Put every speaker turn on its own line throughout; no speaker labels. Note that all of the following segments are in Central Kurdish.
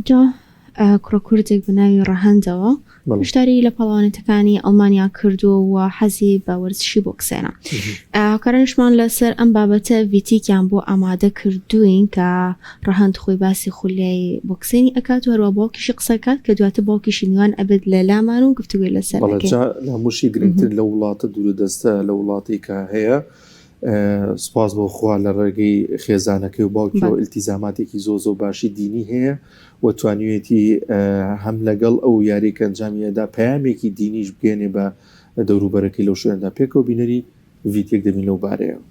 جا کوڕە کوردێک بە ناوی ڕەهەندەوە بەشداری لە پاڵەوانێتەکانی ئەڵمانیا کردووە و حەزی بە وەرزشی بۆکسێنە. هاوکارانیشمان لەسەر ئەم بابەتە ڤیتیکیان بۆ ئامادە کردووین کە ڕەهەند خۆی باسی خولیای بۆکسێنی ئەکات و هەروە باوکیشی قسە کات کە دواتر باوکیشی میوان ئەبێت لە لامان و گفتوگۆی لەسەر
ئەکەین. جا لە هەمووشی گرنگتر لەو وڵاتە دوورودەستە لە وڵاتی کە هەیە سوپاس بۆ خوا لە ڕێگەی خێزانەکەی و باوکیەوە ئیلتیزاماتێکی زۆر زۆر باشی دینی هەیە و توانیویەتی هەم لەگەڵ ئەو یاریەی کە ئەنجامی ئەدا پەیامێکی دینیش بگەیەنێ بە دەوروبەرەکەی لەو شوێنەدا پێکەوە بینەری ڤیتێک دەبین لەو بارەیەوە.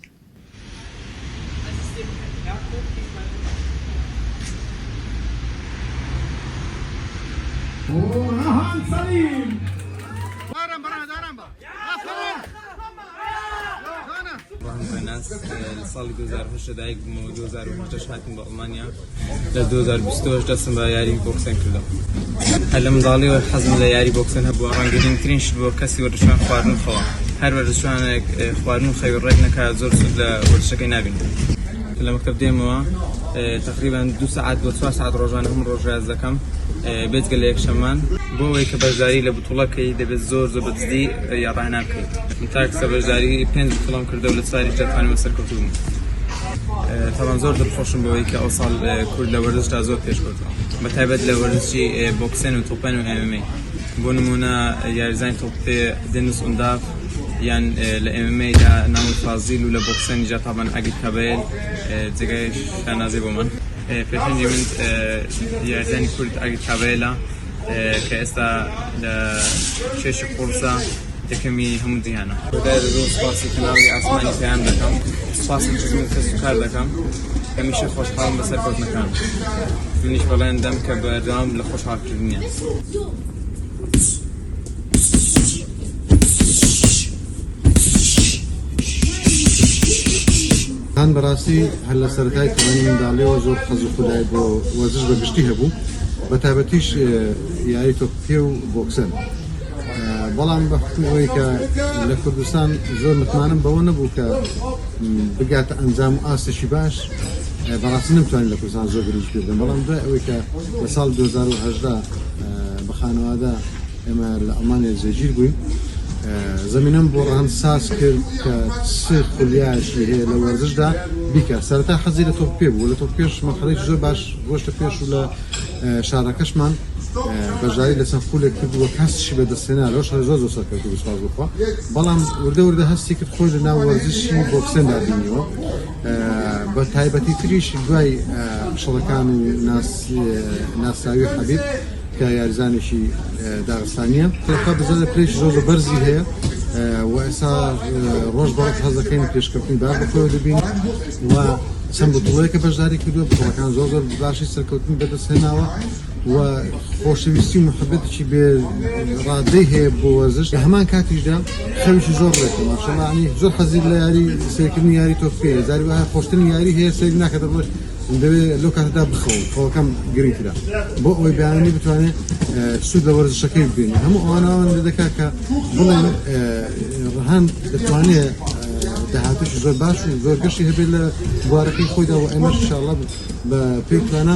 ڕەهەند ڕێناس لە ساڵی 2008 لەدایک بوومەوە 2018 هاتم بە ئەڵمانیا لە 2028 دەستم بە یاری بۆکسێن کردم هەر لە منداڵیەوە حەزم لە یاری بۆکسێن هەبووە ڕەنگە گرنگترین شت بۆ کەسی وەرزشوان خواردن و خەوە هەر وەرزشوانێک خواردن و خەوی ڕێک نەکات زۆر سوود لە وەرزشەکەی نابینێت لە مەکتەب دێمەوە تەقریبەن دوو سەعات بۆ چوار سەعات ڕۆژانە هەموو ڕۆژ ڕیاز دەکەم بێجگە لە یەکشەممان بۆ ئەوەی کە بەشداری لە بتوڵە کەی دەبێت زۆر زۆر بە جدی یا ڕاهێنان بکەیت من تا ئێستا بەشداری پێنج بتوڵەم کردە و لە چواریش دەتوانم سەرکەوتوو بم تەبعەن زۆر دڵخۆشم بەوەی کە ئەو ساڵ کورد لە وەرزشدا زۆر پێشکەوتووە بە تایبەت لە وەرزشی بۆکسێن و تۆپێن و MMA بۆ نمونە یاریزانی تۆپێ دێنس ئونداف یان لە MMA دا ناوی فازیل و لە بۆکسێنیشدا تابان عەگید کابەیل جێگای شانازی بۆمان. پێشەنگی من یاریزانی کورد عەگید کابەیلە کە ئێستا لە کێشی قوڕسە یەکەمی هەموو جیهانە. خودای زۆر سوپاسی کەناڵی ئاسمانی پەیام دەکەم، سوپاسی خزم و کەس و کار دەکەم، هەمیشە خۆشحاڵم بە سەرکەوتنەکانم. منیش بەڵێن دەم کە بەردەوام بم لە خۆشحاڵکردنیان.
هان بەڕاستی هەر لە سەرەتای تەمەنی منداڵیەوە زۆر حەز و خولای بۆ وەرزش بە گشتی هەبوو بە تایبەتیش یاری تۆپ پێ و بۆکسەن بەڵام بە حکومی ئەوەی کە لە کوردستان زۆر متمانم بەوە نەبوو کە بگاتە ئەنجام و ئاستێکی باش بەڕاستی نەمتوانی لە کوردستان زۆر گرنگی پێ بدەم بەڵام دوای ئەوەی کە لە ساڵ 2018 بە خانەوادە ئێمە لە ئەڵمانیا جێگیر بووین زەمینەم بۆ ڕەهەند ساز کرد کە چ خولیایەکی هەیە لە وەرزشدا بیکە سەرەتا حەزی لە تۆپ پێ بوو لە تۆپ پێش مەرحەلەیەکی زۆر باش ڕۆشتە پێش و لە شارەکەشمان بەشداری لە چەند خولێک کرد و کەسیشی بەدەستهێنا لەوەش هەر زۆر زۆر سەرکەوتوو بوو سوپاس بۆ خوا بەڵام وردە وردە هەستی کرد خۆی لە ناو وەرزشی بۆکسێندا بینیوە بە تایبەتی تریش دوای شەڕەکان و ناسراوی حەبیب کە یاریزانێکی داغستانیە لەخوا بزانێت پلەیەکی زۆر زۆر بەرزی هەیە و ئێستا ڕۆژ بە ڕۆژ حەز دەکەین پێشکەوتنی باش بەخۆیەوە دەبین و چەند بتوڵەیەکە بەشداری کردووە بتوڵەکان زۆر زۆر باشی سەرکەوتنی بەدەستهێناوە و خۆشەویستی و محەبەتێکی بێ ڕادەی هەیە بۆ وەرزش لە هەمان کاتیشدا خەویشی زۆر ڕێکە ماشەڵا یعنی زۆر حەزی لە یاری سەیرکردنی یاری تۆپ پێیە جاری وایە خۆشترین یاری هەیە سەیر ناکات دەڵێ دەبێ لەو کاتەدا بخەوم خەوەکەم گرنگترە بۆ ئەوەی بەیانی بتوانێت سوود لە وەرزشەکەی ببینێ هەموو ئەوانەوان لێ دەکات کە بڵێن ڕەهەند دەتوانێت داهاتووشی زۆر باش و زۆر گەشی هەبێت لە بوارەکەی خۆیدا و ئێمەش ئینشاءاللە بە پێی توانا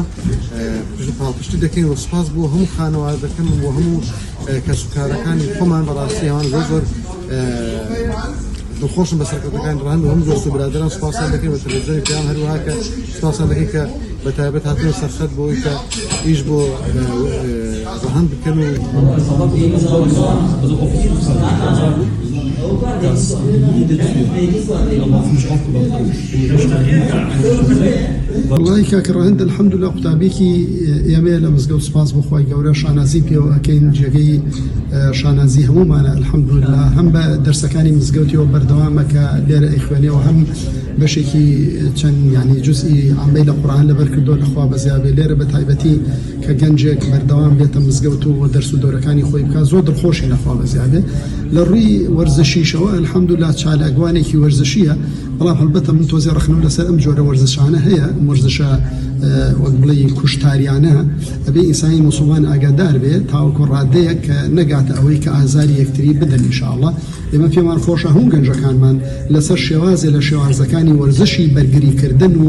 پاڵپشتی دەکەین و سوپاس بۆ هەموو خانەوادەکەم و هەموو کەسوکارەکانی خۆمان بەڕاستی ئەوان زۆر زۆر دڵخۆشم بە سەرکەوتنەکانی ڕەهەند و هەموو دۆست و برادەران سوپاسیان دەکەین بە تەلەڤیزیۆنی پەیام هەروەها کە سوپاسیان دەکەین کە بە تایبەت هاتنە سەرخەت بۆ ئەوەی کە ئیش بۆ ڕەهەند بکەن و
وەڵاهی کاکە ڕەهەند الحمدللە قوتابیەکی ئێمەیە لە مزگەوت سوپاس بۆ خوای گەورە شانازی پێوە ئەکەین جێگەی شانازی هەموومانە الحمدللە هەم بە دەرسەکانی مزگەوتیەوە بەردەوامە کە لێرە ئەیخوێنێەوە هەم بەشێکی چەند یعنی جزئی عەمەی لە قورئان لەبەر کردووە لە خوا بەزیابێ لێرە بە تایبەتی کە گەنجێک بەردەوام بێتە مزگەوت و دەرس و دەورەکانی خۆی بکات زۆر دڵخۆشین لە خوا بەزیابێ لە ڕووی وەرزشیشەوە الحمدللە چالاکوانێکی وەرزشیە بەڵام هەڵبەتە من تۆزێ ڕەخنەم لەسەر ئەم جۆرە وەرزشانە هەیە ئەم وەرزشە وەک بڵێی کوشتاریانە. ئەبێ ئینسانی موسڵمان ئاگادار بێ تاوەکو ڕادەیەک کە نەگاتە ئەوەی کە ئازاری یەکتری بدەن ان شاء اللە ئێمە پێمان خۆشە هەموو گەنجەکانمان لەسەر شێوازێ لە شێوازەکانی وەرزشی بەرگری کردن و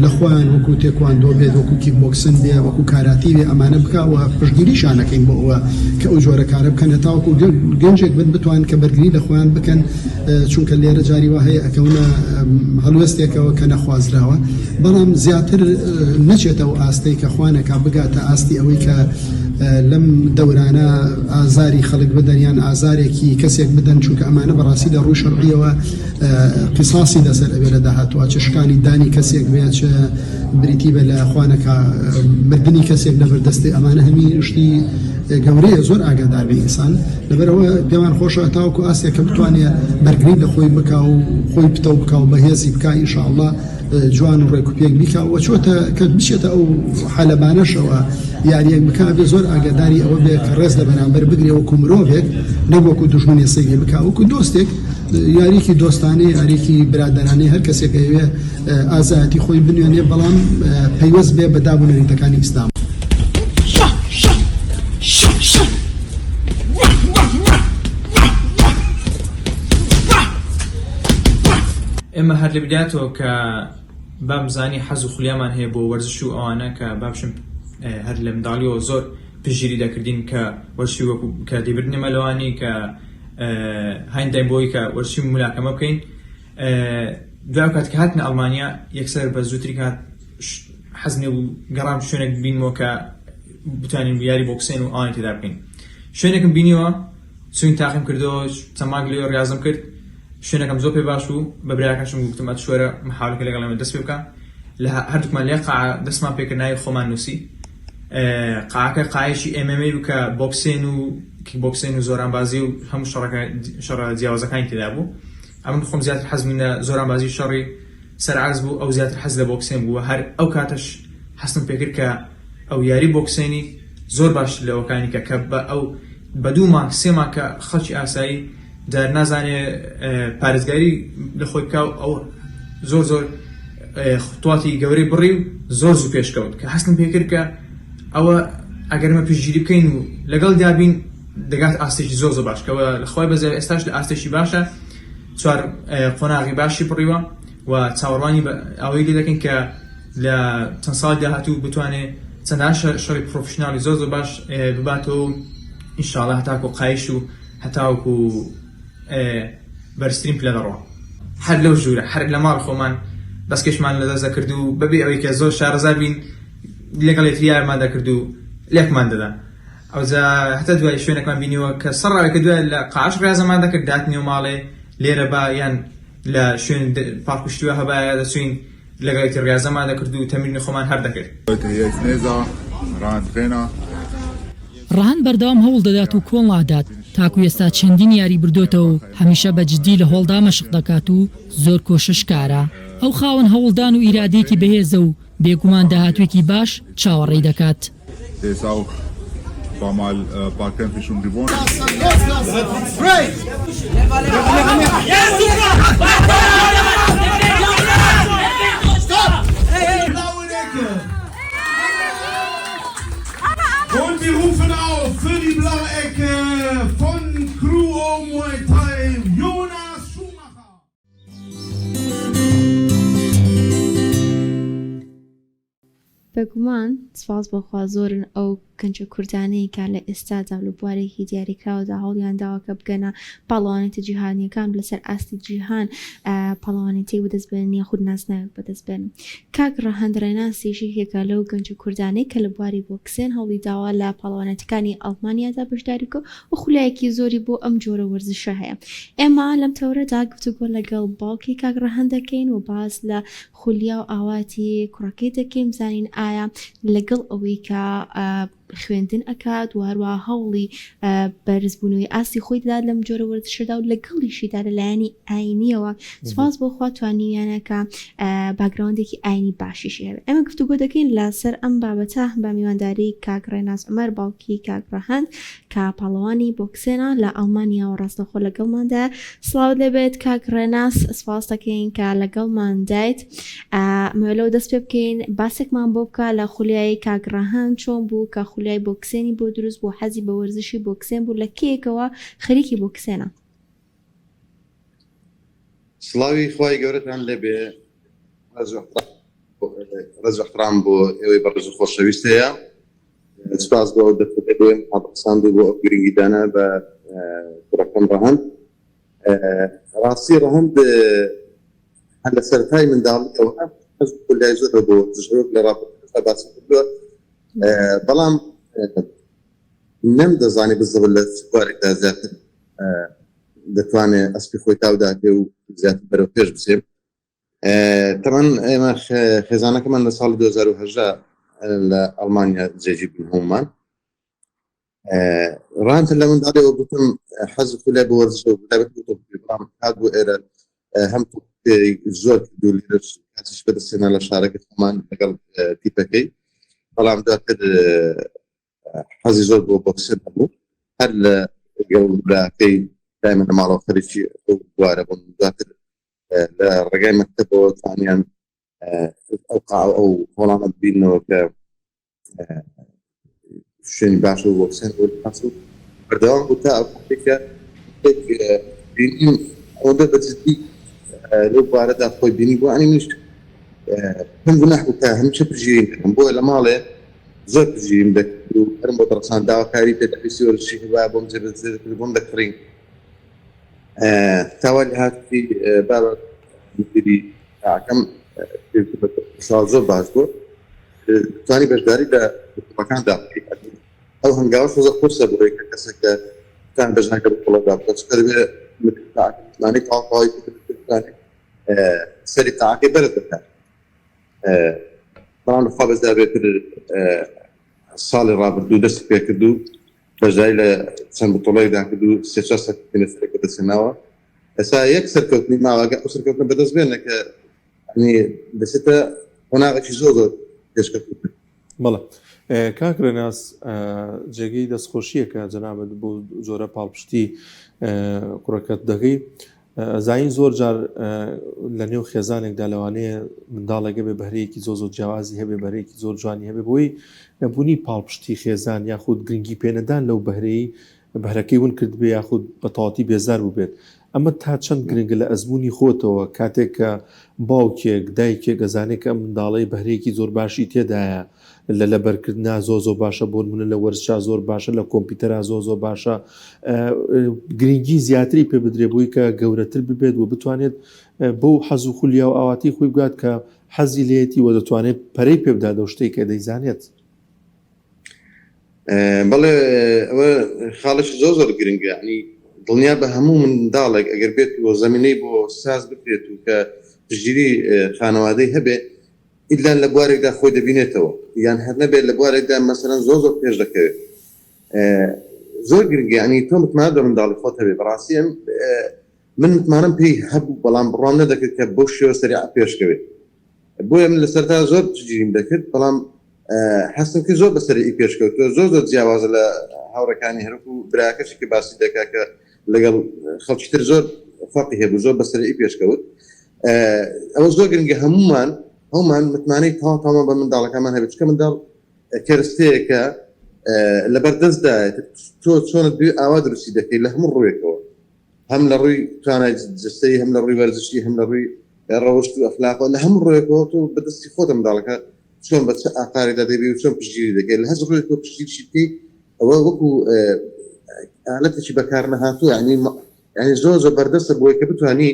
لە خۆیان وەکو تێکواندۆ بێت وەکو کیک بۆکسن بێ وەکو کاراتی بێ ئەمانە بکا و پشتگیریشیان ئەکەین بۆ ئەوە کە ئەو جۆرە کارە بکەن هەتاوەکو گەنجێک بن بتوان کە بەرگری لە خۆیان بکەن چونکە لێرە جاری وا هەیە ئەکەونە هەڵوێستێکەوە کە نەخوازراوە بەڵام زیاتر نەچێتە ئەو ئاستەی کە خوا نەکا بگاتە ئاستی ئەوەی کە لەم دەورانە ئازاری خەڵک بدەن یان ئازارێکی کەسێک بدەن چونکە ئەمانە بەڕاستی لە ڕووی شەرعیەوە قیساسی لەسەر ئەبێ لە داهاتوە چ شکانی دانی کەسێک بێ چ بریتی بە لە خوانەکە مردنی کەسێک لە بەردەستی ئەمانە هەمی شتی گەورەیە زۆر ئاگادار بێ ئینسان لەبەرئەوە پێمان خۆشە تاوەکو ئاستێک کە بتوانێ بەرگری لە خۆی بکا و خۆی پتەو بکا و بەهێزی بکا ئینشاءاللە جوان و ڕێک و پێک بیکا و چۆتە کە بچێتە ئەو حەلەبانەشەوە یاریەک بکا بێ زۆر ئاگاداری ئەوە بێ کە ڕێز لە بەرامبەر بگرێ وەکو مرۆڤێک نەک وەکو دوژمنێ سەیری بکا وەکو دۆستێک یاریکی دۆستانەی یاریکی برادەرانەی هەر کەسێک ئەیەوێ ئازایەتی خۆی بنوێنێ بەڵام پەیوەست بێ بە داب و نەریتەکانی ئیسلام.
ئێمە هەر لە بدایەتەوە کە بامزانی حەز و خولیامان هەیە بۆ وەرزش و ئەوانە کە بابشم هەر لە منداڵیەوە زۆر پشتگیری دەکردین کە وەرزشی وەکو کە دەیبردنە مەلەوانی کە هانداین بۆی کە وەرزشی ملاکەمە بکەین دوای ئەو کات کە هاتنە ئەڵمانیا یەکسەر بە زووتری کات حەزم لێ بوو گەڕام شوێنێک ببینمەوە کە بتوانین یاری بۆکسێن و ئەوانی تێدا بکەین شوێنێکم بینیوە چوین تاقیم کردەوە چەند مانگ لەوێ ڕاضم کرد شوێنەکەم زۆر پێ باش بوو بە براکەشم گوتم ئەت شوێرە محاولەکە لەگەڵ ئێمە دەست پێ بکە لە هەردووکمان لێ قاعە دەستمان پێکرد ناوی خۆمان نووسی قاعەکە قایەکی MMA بوو کە بۆکسێن و کیک بۆکسێن و زۆرانبازی و هەموو شەڕەکە شەڕە جیاوازەکانی تێدا بوو ئەمن خۆم زیاتر حەزم لە زۆرانبازی و شەڕی سەر عەرز بوو ئەو زیاتر حەز لە بۆکسێن بوو هەر ئەو کاتەش هەستم پێکرد کە ئەو یاری بۆکسێنی زۆر باشتر لەوەکانی کە کە بە ئەو بە دوو مانگ سێ مانگ کە خەڵکی ئاسایی جار نازانێ پارێزگاری لە خۆی بکا و ئەو زۆر زۆر خطواتی گەورەی بڕی و زۆر زوو پێشکەوت کە هەستم پێکرد کە ئەوە ئەگەر ئمە پشتگیری بکەین و لەگەڵ دابین دەگات ئاستێکی زۆر زۆر باش کەەوە لە خوای بەزێ ئێستاش لە ئاستێکی باشە چوار قۆناغی باشی بڕیوە و چاوەڕوانی ئەوەی لێ دەکەین کە لە چەند ساڵی داهاتوو بتوانێ چەندان شەڕی پرۆفشناڵی زۆر زۆر باش بباتەوە و ئینشاءاللە هەتاکو قایش و هەتاوەکو بەرزترین پلە دەڕوا. هەر لەو ژوورە هەر لە ماڵ خۆمان بەسکێشمان لەدەست دەکرد و بەبێ ئەوەی کە زۆر شارەزا بین لەگەڵ یەکتری یارمان دەکرد و لێکمان دەدا. ئەوجا هەتا دوای شوێنێکمان بینیوە کە سەڕاوێکە دوای لە قاعەش ڕیازەمان دەکرد داتنیەوە ماڵێ لێرە با یان لە شوێن پارک و شتی وا هەبایە دەچوین لەگەڵ یەکتر ڕیازەمان دەکرد و تەمرینی خۆمان هەر دەکرد.
ڕەهەند بەردەوام هەوڵ دەدات و کۆڵ نادات، تاکو ئێستا چەندین یاری بردۆتەوە و هەمیشە بە جدی لە هۆڵدا مەشق دەکات و زۆر کۆششکارە. ئەو خاوەن هەوڵدان و ئیرادەیەکی بەهێزە و بێگومان داهاتووێکی باش چاوەڕێی دەکات.
بێگومان سپاس بۆ خوا زۆرن ئەو گەنجە کوردانەی کە لە ئێستادا و لە بوارێکی دیاریکراودا هەوڵیان داوە کە بگەنە پاڵەوانێتە جیهانیەکان لەسەر ئاستی جیهان پاڵەوانێتیەک بەدەست بێنن یاخود نازناوێک بەدەست بێنن کاک ڕەهەند ڕێناسیش یەکێکە لەو گەنجە کوردانەی کە لە بواری بۆکسێن هەوڵی داوە لە پاڵەوانێتەکانی ئەڵمانیادا بەشداری بکە و خولیایەکی زۆری بۆ ئەم جۆرە وەرزشە هەیە ئێمە لەم تەوەرەدا گفتوگۆ لەگەڵ باوکی کاک ڕەهەند دەکەین و باس لە خولیا و ئاواتی کوڕەکەی دەکەین بزانین ئایا لەگەڵ ئەوەی کە. خوێندن ئەکات و هەروەها هەوڵی بەرزبوونەوەی ئاستی خۆی دەدات لەم جۆرە وەرزشەدا و لەگەڵیشیدا لە لایەنی ئاینیەوە سوپاس بۆ خوا توانیویانە کە background ێکی ئاینی باشیشی هەبێت. ئێمە گفتوگۆ دەکەین لەسەر ئەم بابەتە بە میوانداری کاک ڕێناس عومەر باوکی کاک ڕەهەند کە پاڵەوانی بۆکسێنە لە ئەڵمانیاوە ڕاستەوخۆ لەگەڵماندایە. سڵاوت لێبێت کاک ڕێناس سپاس دەکەین کە لەگەڵماندایت. ئەمەوێ لەوە دەست پێ بکەین باسێکمان بۆ بکە لە خولیای کاک ڕەهەند چۆن بوو کە خولیای بۆکسێنی بۆ دروست بوو حەزی بە وەرزشی بۆکسێن بوو لە کەیەکەوە خەریکی بۆکسێنە؟
سڵاوی خوای گەورەتان لێبێ ڕێز و احترام بۆ ئێوەی بەڕێز و خۆشەویست هەیە سپاس بۆ ئەو دەرفەتەی بۆ ئێمە ڕەخساند و بۆ ئەو گرنگیدانە بە کوڕەکەم ڕەهەند ڕاستی ڕەهەند هەر لە سەرەتای منداڵیەوە حەز و خولیای زۆر بۆ وەرزش هەروەک لە ڕاپۆرتەکەشدا باسم کردووە بەڵام نەمدەزانی بزەبت لە چ بوارێکدا زیاتر دەتوانێت ئەسپی خۆی تاوداتێ و زیاتر بەرەو پێش بچێ. تەمان ئێمە خێزانەکەمان لە ساڵی 2010 لە ئەڵمانیا جێگیر بووین هەموومان. ڕانتە لە منداڵیەوە گوتم حەز خولای بۆ وەرزش و تایبەت بۆ تۆپی پێ، بەڵام هات بۆ ئێرە هەم تۆپی پێی زۆر کرد و لێرەش کاتیش بەدەستهێنا لە شارەکە خۆمان لەگەڵ تیپەکەی، بەڵام دواتر حەزی زۆر بۆ بۆکسێن هەبوو هەر لە گەڵ براکەی دایمە لە ماڵەوە خەریکی ئەو بوارە بوون دواتر لە ڕێگای مەکتەبەوە توانیان ئەو قاو ئەو هۆڵانە ببینەوە کە شوێنی باشە و بۆکسێن بۆ باس و بەردەوام بوو تا ئەو کاتێک کە بینیم ئەوەندە بە جدی لەو بوارەدا خۆی بینی بۆ ئەنی منیش پێم گوناح بوو کە هەمیشە پشتگیریم کردم بۆیە لە ماڵێ زۆر پشتگیریم دەکرد و هەرم بۆ دەڕەخساند داواکاری پێداویستی وەرزشی هەبوایە بۆم جێبەجێ دەکرد بۆم دەکڕین تا وا لێهات وتی بابە مدیری قاعەکەم ساڵ زۆر باش بوو توانی بەشداری لە بتوڵەکاندا بکەیت ئەو هەنگاوە زۆر قورسە بۆ کە کەسێک کە توان بەشداری لە بتوڵەدا بکات چونکە دەبێت مدیری قاعەکە متمانەی تەواو تەواوی پێ بدات بتوانێت سەری قاعەکەی بەرز بکات بەڵام لەخوا بەزدا بێت ساڵی ڕابردوو دەستی پێکرد و بەشداری لە چەند بتوڵەیەکدا کرد و سێ چوار سەرکەوتنی لەسەر بەدەستهێناوە ئێستا یەک سەرکەوتنی ماوە ئەگەر ئەو سەرکەوتنە بەدەست بێنە کە یعنی دەچێتە قۆناغێکی زۆر زۆر پێشکەوتووتر.
بەڵێ کاک ڕێناس جێگەی دەستخۆشییە کە جەنابت بۆ جۆرە پاڵپشتی کوڕەکەت دەکەی. ئەزانین زۆر جار لە نێو خێزانێکدا لەوانەیە منداڵێک هەبێ بەهرەیەکی زۆر زۆر جیاوازی هەبێ بەهرەیەکی زۆر جوانی هەبێ بۆی نەبوونی پاڵپشتی خێزان یاخود گرنگی پێنەدان لەو بەهرەی بەهرەکەی ون کردبێ یاخود بە تەواتی بێزار بووبێت ئەمە تا چەند گرنگە لە ئەزموونی خۆتەوە کاتێک کە باوکێک دایکێک ئەزانێت کە ئەم منداڵەی بەهرەیەکی زۆر باشی تێدایە لە لەبەرکردنا زۆر زۆر باشە بۆ نمونە لە وەرزشا زۆر باشە لە کۆمپیوتەرا زۆر زۆر باشە گرنگی زیاتری پێ بدرێ بۆی کە گەورەتر ببێت و بتوانێت بەو حەز و خولیا و ئاواتی خۆی بگات کە حەزی لێتی و دەتوانێت پەرەی پێ بدات لەو شتێک کە دەیزانێت.
بەڵێ ئەوە خاڵێکی زۆر زۆر گرنگە یعنی دڵنیا بە هەموو منداڵێک ئەگەر بێت و زمینەی بۆ ساز بکرێت و کە پشتگیری خانەوادەی هەبێ ئیلا لە بوارێکدا خۆی دەبینێتەوە یان هەر نەبێت لە بوارێکدا مەسەلەن زۆر زۆر پێش دەکەوێت زۆر گرنگە یعنی تۆ متمانە بە منداڵی خۆت هەبێ بەڕاستی ئەم من متمانەم پێی هەبوو بەڵام بڕوام نەدەکرد کە بەو شێوە سەریع پێشکەوێت بۆیە من لەسەرتا زۆر پشتگیریم دەکرد بەڵام هەستم کرد زۆر بە سەریعی پێشکەوتووە زۆر زۆر جیاوازە لە هاوڕێکانی هەرکو براکەشی کە باسی دەکا کە لەگەڵ خەڵکی تر زۆر فەرقی هەبوو زۆر بە سەریعی پێشکەوت ئەوە زۆر گرنگە هەمومان هەمومان متمانەی تەواو تەواومان بە منداڵەکانمان هەبێت چونکە منداڵ کەرستەیەکە لەبەر دەستدایە تۆ چۆنت بوێ ئاوا دروستی دەکەی لە هەموو ڕوویەکەوە هەم لە ڕووی توانای جەستەیی هەم لە ڕووی وەرزشی هەم لە ڕووی ڕەوشت و ئەخلاقەوە لە هەموو ڕوویەکەوە تۆ بەدەستی خۆتە منداڵەکە چۆن بە چ ئاقارێکدا دەبی و چۆن پشتگیری دەکەی لە هەر ڕوویەکەوە پشتگیریشی بکەی ئەوە وەکو ئالەتێکی بەکارنەهاتوو یعنی یعنی زۆر زۆر بەردەستە بۆی کە بتانی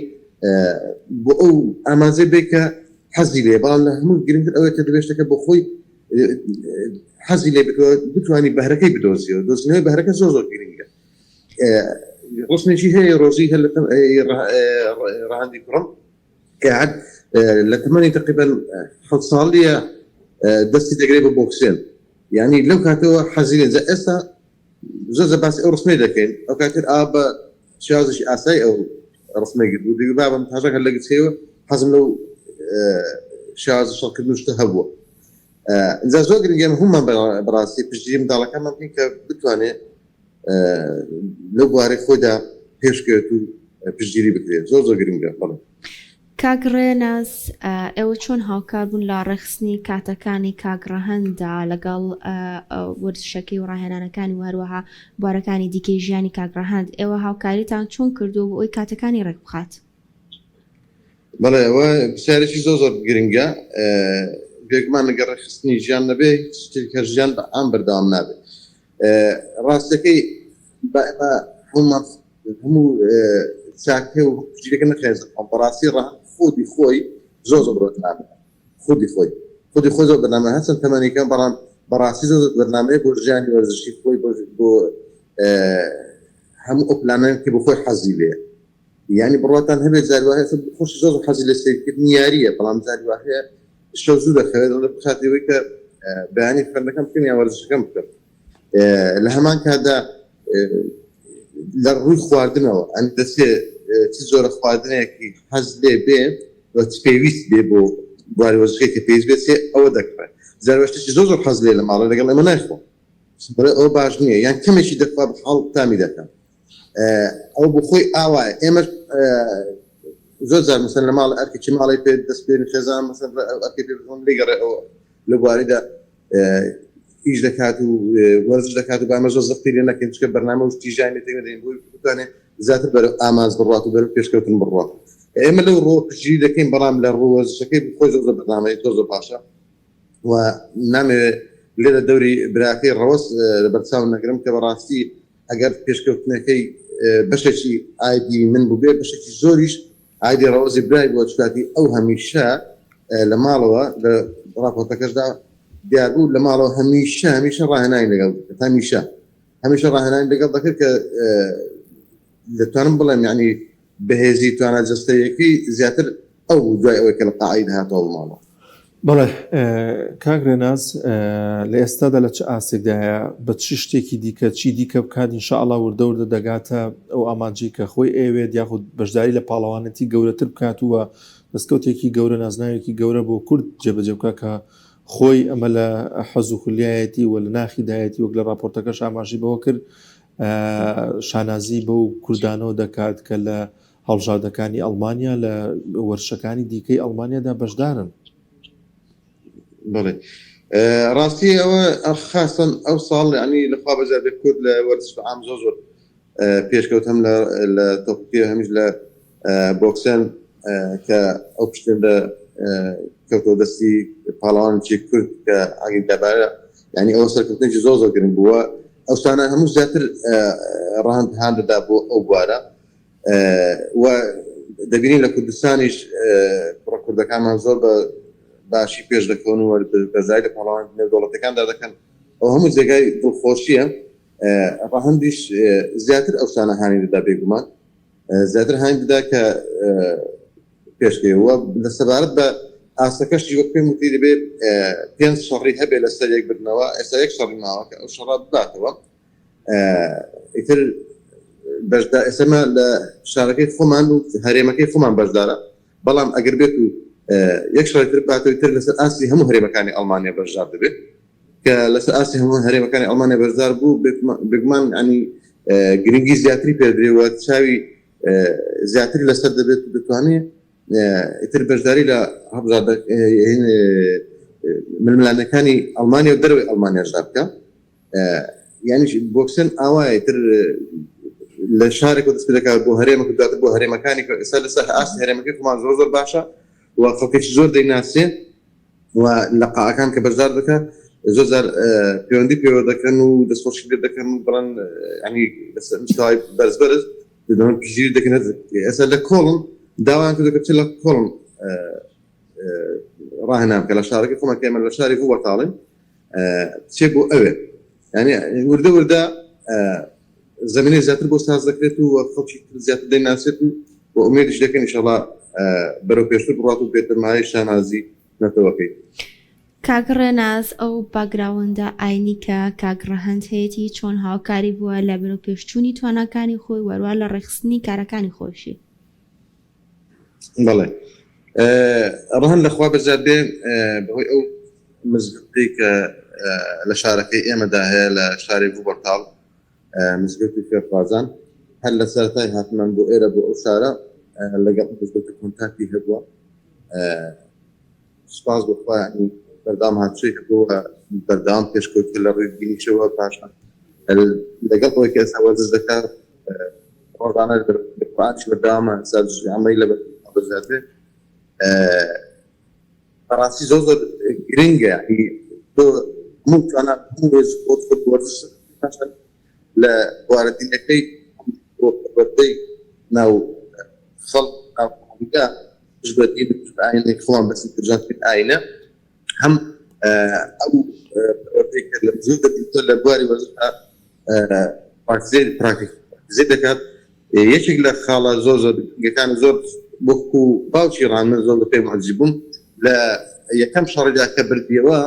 بۆ ئەو ئامانجەی بێ کە حەزی لێ بەڵام لە هەموو گرنگتر ئەوەیە کە دەبێت شتەکە بۆ خۆی حەزی لێ بتوانی بەهرەکەی بدۆزیەوە دۆزینەوەی بەهرەکە زۆر زۆر گرنگە ڕسمێکی هەیە ڕۆزی هەر لە ڕەهەندی کوڕم کە هەر لە تەمەنی تقریبا حەوت ساڵیە دەستی دەگرێت بە بۆکسێن. یعنی لەو کاتەوە حەزی لێ جا ئێستا زۆر زۆر باسی ئەو ڕسمەی دەکەین ئەو کاتر ئا بە شێوازێکی ئاسایی ئەو ڕسمەی گرت بوو دەگوت بابم تاژەکە لە گچکەیەوە حەزم لەو شێوازە شەڕکردن و شتە هەبووە ئینجا زۆر گرنگە ئێمە هەموومان بەڕاستی پشتگیری منداڵەکانمان بکەین کە بتوانێت لەو بوارەی خۆیدا پێشکەوێت و پشتگیری بکرێت زۆر زۆر گرنگە بەڵێ.
کاک ڕێناس ئێوە چۆن هاوکار بوون لە ڕێکخستنی کاتەکانی کاک ڕەهەنددا لەگەڵ وەرزشەکەی و ڕاهێنانەکانی و هەروەها بوارەکانی دیکەی ژیانی کاک ڕەهەند ئێوە هاوکاریتان چۆن کردووە بۆ ئەوەی کاتەکانی ڕێک بخات؟
بەڵێ ئەوە پرسیارێکی زۆر زۆر گرنگە بێگومان لەگەڵ ڕێکخستنی ژیان نەبێ هیچ شتێک هەر ژیان بە عام بەردەوام نابێت ڕاستەکەی با ئێمە هەموومان هەموو چاکە و پشتگیریەکە نەخەینە سەر خۆمان بەڕاستی ڕەهەند خودی خۆی زۆر زۆر بەرنامەیە خودی خۆی خودی خۆی زۆر بەرنامە هەرچەند تەمەنی کەم بەڵام بەڕاستی زۆر زۆر بەرنامەیە بۆ ژیانی وەرزشی خۆی بۆ بۆ هەموو ئەو پلانانە کە بۆ خۆی حەزی لێیە یانی بڕواتان هەبێت جاری وا هەیە خۆشی زۆر زۆر حەزی لە سەیرکردنی یارییە بەڵام جاری وا هەیە شەو زوو دەخەوێت دەڵێ بخاتری ئەوەی کە بەیانی خوێندنەکەم بکەم یان وەرزشەکەم بکەم لە هەمان کاتدا لە ڕووی خواردنەوە ئەن دەچێ چ جۆرە خواردنێکی حەز لێ بێ و چ پێویست بێ بۆ بواری وەرزشەکەی کە پێویست بێت چێ ئەوە دەکڕێ جاری وا شتێکی زۆر زۆر حەز لێ لە ماڵێ لەگەڵ ئێمە نایخوا بڵێ ئەوە باش نییە یان کەمێکی دەخوا بە حاڵ تامی دەکا ئەو بۆ خۆی ئاوایە ئێمە زۆر جار مەسەن لە ماڵ ئەرکێکی ماڵی پێ دەست پێ خێزان مەسەن ئەرکێ پێ بزانم لێگەڕێ ئەو لە بواریدا ئیش دەکات و وەرزش دەکات و بامە زۆر زەختی لێ نەکەین چکە بەرنامە و شتی ژیانی تێک نەدەین بۆی بتوانێت زیاتر بەرەو ئامانج بڕات و بەرەو پێشکەوتن بڕات ئێمە لەو ڕۆ پشتگیری دەکەین بەڵام لە ڕوو وەرزشەکەی خۆی زۆر زۆر بەرنامەی زۆر زۆر باشە و نامەوێت لێرە دەوری براکەی ڕەوەز لەبەرچاو نەگرم کە بەڕاستی ئەگەر پێشکەوتنەکەی بەشێکی ئایدی من بووبێ بەشێکی زۆریش ئایدی ڕەوەزی برای بووە چونکاتی ئەو هەمیشە لە ماڵەوە لە ڕاپۆرتەکەشدا دیار بوو لە ماڵەوە هەمیشە هەمیشە ڕاهێنانی لەگەڵ دەکرد هەمیشە هەمیشە ڕاهێنانی لەگەڵ دەکرد کە دەتوانم بڵێم یعنی بەهێزی توانا جەستەییەکەی زیاتر ئەو بوو دوای ئەوەی کە لە قاعید هاتەوە بۆ ماڵەوە.
بەڵێ کاک رێناس لە ئێستادا لە چ ئاستێکدایە بە چ شتێکی دیکە چی دیکە بکات ان شاء اللە وردە وردە دەگاتە ئەو ئامانجەی کە خۆی ئەیەوێت یاخود بەشداری لە پاڵەوانێتی گەورەتر بکات و دەستکەوتێکی گەورە نازناوێکی گەورە بۆ کورد جێبەجێ بکات کە خۆی ئەمە لە حەز و خولیایەتی و لە ناخیدایەتی وەک لە راپۆرتەکەش ئاماژەی بەوە کرد شانازی بەو کوردانەوە دەکات کە لە هەڵبژاردەکانی ئەڵمانیا لە وەرزشەکانی دیکەی ئەڵمانیادا بەشدارن.
بەڵێ ڕاستی ئەوە خاستەن ئەو ساڵ ینی لەخوا بەزیاد بێت کورد لە وەرزش عام زۆر زۆر پێشکەوت هەم لە تۆپی هەمیش لە بۆکسێن کە ئەو پشتێن لە کەوتەوە دەستی پاڵەوانێکی کورد کە عەقید دابارە یعنی ئەوە سەرکەوتنێکی زۆر زۆر گرنگ بووە ئەو شتانە هەموو زیاتر ڕەهەند هان دەدا بۆ ئەو بوارە و دەبینین لە کوردستانیش کوڕە کوردەکانمان زۆر بە باشی پێش دەکەون و بەشداری لە پاڵەوان نێودەوڵەتەکاندا دەکەن ئەو هەموو جێگای دڵخۆشیە ڕەهەندیش زیاتر ئەو شتانە هانی دەدا بێگومان زیاتر هانی دەدا کە پێشکەوێ و لە سەبارەت بە ئاستەکەشی وەک پێم وتی دەبێ پێنج شەڕی هەبێ لەسەر یەک بردنەوە ئێستا یەک شەڕی ماوە کە ئەو شەڕە بباتەوە ئیتر بەشدا ئێستا لە شارەکەی خۆمان و هەرێمەکەی خۆمان بەشدارە بەڵام ئەگەر بێت و یەک شەڕی تر باتەوە تر لەسەر ئاستی هەموو هەرێمەکانی ئەڵمانیا بەشدار دەبێت کە لەسەر ئاستی هەموو هەرێمەکانی ئەڵمانیا بەشدار بوو بێگومان ینی گرنگی زیاتری پێدرێ و چاوی زیاتر لەسەر دەبێت و دەتوانێت ئیتر بەشداری لە هەڵبژاردە ململانەکانی ئەڵمانیا و دەرەوەی ئەڵمانیاشدا بکە یانیش بۆکسن ئاوایە تر لە شارێک دەست پێ دەکات بۆ هەرێمەکە دواتر بۆ هەرێمەکانی کە ئێستا لەسەر ئاستی هەرێمەکەی خۆمان زۆر زۆر باشە و خەڵکێکی زۆر دەیناسێ و لە قاعەکان کە بەشدار دەکات زۆر جار پەیوەندی پێوە دەکەن و دەستخۆشی لێ دەکەن و بڵێن ینی لەسەر مستەوای بەرز بەرز دەدەن پشتگیری دەکەن ئێستا لە کۆڵن داوایان کردو کە بچێت لە کۆڵن ڕاهێنان بکە لە شارەکەی خۆمان کە ئێمە لە شاری ڤوبەرتاڵین بچێ بۆ ئەوێ یعنی وردە وردە زمینەی زیاتر بۆ ساز دەکرێت و خەڵکی تر زیاتر دەیناسێت و و ئومێدیش دەکەین ئینشەڵا بەرەو پێشتر بڕات و بێتە مایەی شانازی نەتەوەکەی.
کاک ڕێناس ئەو background ە ئاینی کە کاک ڕەهەند هەیەتی چۆن هاوکاری بووە لە بەرەوپێشچوونی تواناکانی خۆی وەروا لە ڕێکخستنی کارەکانی خۆشی؟
بەڵێ ڕەهەند لە خوا بەزیاد بێ بەهۆی ئەو مزگەوتەی کە لە شارەکەی ئێمەدا هەیە لە شاری ڤوبەرتاڵ مزگەوتی فێرخوازان هەر لە سەرەتای هاتمان بۆ ئێرە بۆ ئەو شارە لەگەڵ مزگەوتە contact ی هەبووە سوپاس بۆ خوا یانی بەردەوام هاتوچۆی هەبووە بەردەوام پێشکەوتووە لە ڕووی دینیشەوە پاشان لەگەڵ ئەوەی کە ئێستا وەرزش دەکات ڕۆژانە لە قورئانیش بەردەوامە ئێستا جزئی عەمەی لەبەر زیاتر بەڕاستی زۆر زۆر گرنگە یانی تۆ هەموو توانا هەموو هێز خۆت خۆت وەرزش پاشان لە بوارە دینەکەی بۆ پەروەردەی ناو خەڵک ناو کۆمەڵگا دژ بە دین و دژ بە ئاینی خۆمان بەسی ترجانترین ئاینە هەم ئەو پەروەردەی کە لە زۆر دەبینتەوە لە بواری وەرزشدا پراکتیزێ دەکات یەکێک لە خاڵە زۆر زۆر گرنگەکان زۆر وەکو باوکی ڕان من زۆر پێم عجیب بووم لە یەکەم شەڕیدا کە بردیەوە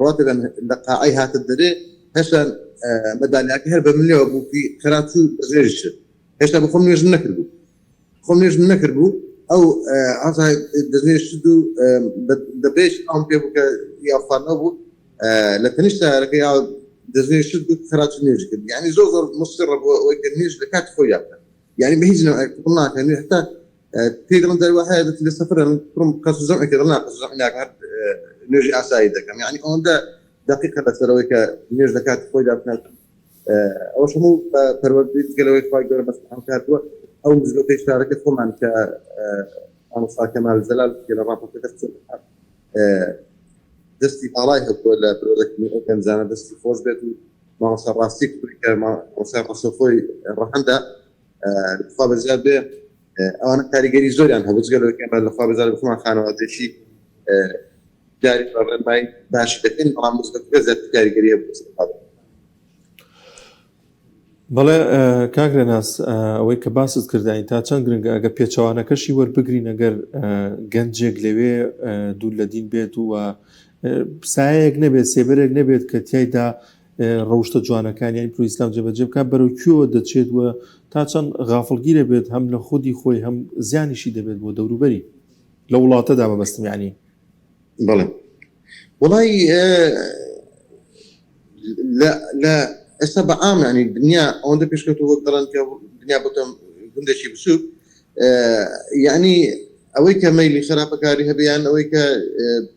ڕاتە لە قاعەی هاتە دەرێ هێشتا مەدالیاکە هەر بە منەوە بوو خراپ چوو بەزێژ هێشتا بە خۆم نوێژم نەکردبوو خۆم نوێژم نەکردبوو ئەو ئازا دەستنوێژ کرد و دەبێش ئەوم پێ بوو کە یا خواردنەوە بوو لە تەنیشت سەیارەکە یا دەستنوێژ کرد و خراپ نوێژ کرد یعنی زۆر زۆر مصڕە بووە ئەوەی کە نوێژ لە کاتی خۆی بکات یعنی بە هیچ نەوعێک قبوڵ ناکەن حتا پێی دڵم جاری وا هەیە لە سەفەرە من کوڕم قەسر جەمع کرد دڵ نا قەسر جەمع ناکەم هەر نوێژی ئاسایی دەکەم یعنی ئەوەندە دەقیقە لەسەرەوەی کە نوێژ لە کاتی خۆیدا بکات ئەوەش هەموو بە پەروەردەی جگە لەوەی خوای گەورە بەس هاوکار بووە ئەو مزگەوتەی شارەکە خۆمان کە مامۆستا کەمال جەلال کە لە ڕاپۆرتەکە دەستی باڵای هەبووە لە پەروەردەکردنی ئەو گەنجانە دەستی خۆش بێت و مامۆستا ڕاستی کوڕی کە مامۆستا ڕاستەوخۆی ڕەهەندە خوا بەزیاد بێ ئەوانە کاریگەری زۆریان هەبوو جگە لەوەی کە ئێمە لە خوا بەزیاد بخۆمان خانەوادەیەکی جاری بە ڕێنمایی باشی دەکەین بەڵام مزگەوتەکە زیاتر کاریگەری هەبوو لەسەر بابەت.
بەڵێ کاک رێناس ئەوەی کە باست کردین تا چەند گرنگە ئەگە پێچەوانەکەشی وەربگرین ئەگەر گەنجێک لەوێ دوور لە دین بێت و سایەک نەبێت سێبەرێک نەبێت کە تایدا ڕەوشتە جوانەکان یانی پرۆ ئیسلام جێبەجێ بکات بەرەو کوێوە دەچێت و تا چەند غافڵگیرە بێت هەم لە خودی خۆی هەم زیانیشی دەبێت بۆ دەوروبەری لە وڵاتەدا مەبەستم یانی.
بەڵێ وڵی لە لە ئێستا بە عام ینی دنیا ئەوەندە پێشکەوت وەک دەڵێن کە دنیا بۆتە گوندێکی بچووک یعنی ئەوەی کە مەیلی خراپەکاری هەبێ یان ئەوەی کە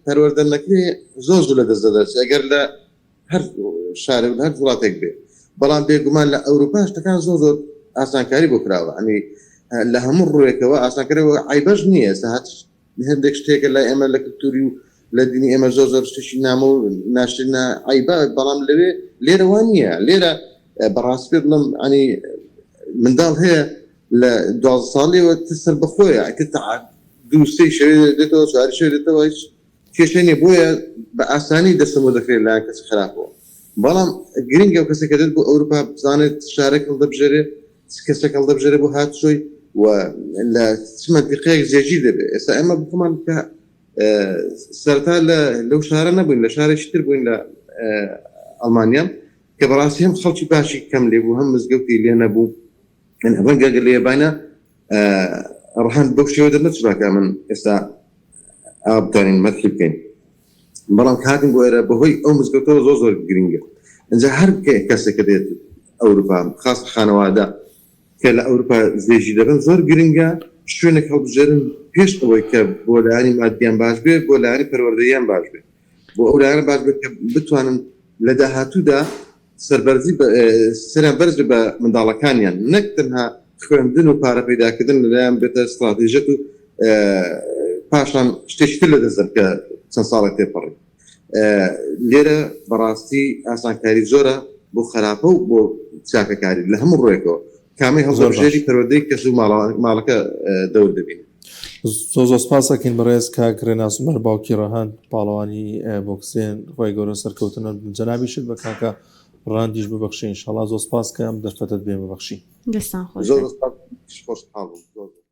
پەروەردە نەکرێ زۆر زوو لە دەست دەدەرچێ ئەگەر لە هەر شارێک هەر وڵاتێک بێ بەڵام بێگومان لە ئەوروپا شتەکان زۆر زۆر ئاسانکاری بۆ کراوە ئەنی لە هەموو ڕوویەکەوە ئاسانکاریەوە عیبەش نییە ئێستا هەر هەندێک شتێکە لای ئێمە لە کلتوری و لە دینی ئێمە زۆر زۆر شتێکی نامۆ و ناشرینە عیبە بەڵام لەوێ لێرە وا نییە لێرە بەڕاستی پێ بڵێم ئەنی منداڵ هەیە لە 12 ساڵیەوە سەربەخۆیە ئەتر دوو سێ شەوێ دێتەوە چواری شەوێ دێتەوە هیچ کێشەی نیە بۆیە بە ئاسانی دەستم بۆ دەکرێت لەلایەن کەسی خراپەوە بەڵام گرنگە ئەو کەسێک کە دێت بۆ ئەوروپا بزانێت چ شارێک هەڵدەبژێرێت چ کەسێک هەڵدەبژێرێت بۆ هاتوچۆی و لە چ مەنتیقەیەک جێگیر دەبێت ئێستا ئێمە بخۆمان کە سەرەتا لە لەو شارە نەبووین لە شارێکی تر بووین لە ئەڵمانیا کە بەڕاستی هەم خەڵکی باشی کەم لێ بوو هەم مزگەوتی لێ نەبوو ڕەنگە گەر لێ باینە ڕەهەند بەو شێوە دەرنەچووبا کە من ئێستا ئاوا بتوانین مەدحی بکەین بەڵام کە هاتین بۆ ئێرە بەهۆی ئەو مزگەوتەوە زۆر زۆر گرنگە ئینجا هەر کەسێک کە دێت ئەوروپا خاص خانەوادە کە لە ئەوروپا زێژی دەبن زۆر گرنگە شوێنێک هەڵبژێرن پێش ئەوەی کە بۆ لایەنی مادیان باش بێ بۆ لایەنی پەروەردەییان باش بێ بۆ ئەو لایەنە باش بێت کە بتوانن لە داهاتوودا سەربەرزی سەریان بەرز بێت بە منداڵەکانیان نەک تەنها خوێندن و پارە پەیداکردن لەلایان بێتە ستراتیژەت و پاشان شتێکی تر لەدەست دەن کە چەند ساڵێک تێپەڕی لێرە بەڕاستی ئاسانکاری زۆرە بۆ خراپە و بۆ چاکەکاری لە هەموو ڕوویەکەوە کامەی هەڵدەبژێری پەروەردەی کەس و ماڵەکە دەور دەبین.
زۆر زۆر سپاس ئەکەین بەڕێز کاک ڕێناس عومەر باوکی ڕەهەند پاڵەوانی بۆکسێن خوای گەورە سەرکەوتن جەنابیشت بە کاکە ڕەهەندیش ببەخشێ ئینشاڵا زۆر سپاس کە ئەم دەرفەتەت بێ ببەخشی.
دەستان خۆش
زۆر
بێت.
زۆر سپاس خۆشحاڵ بووم زۆر زۆر.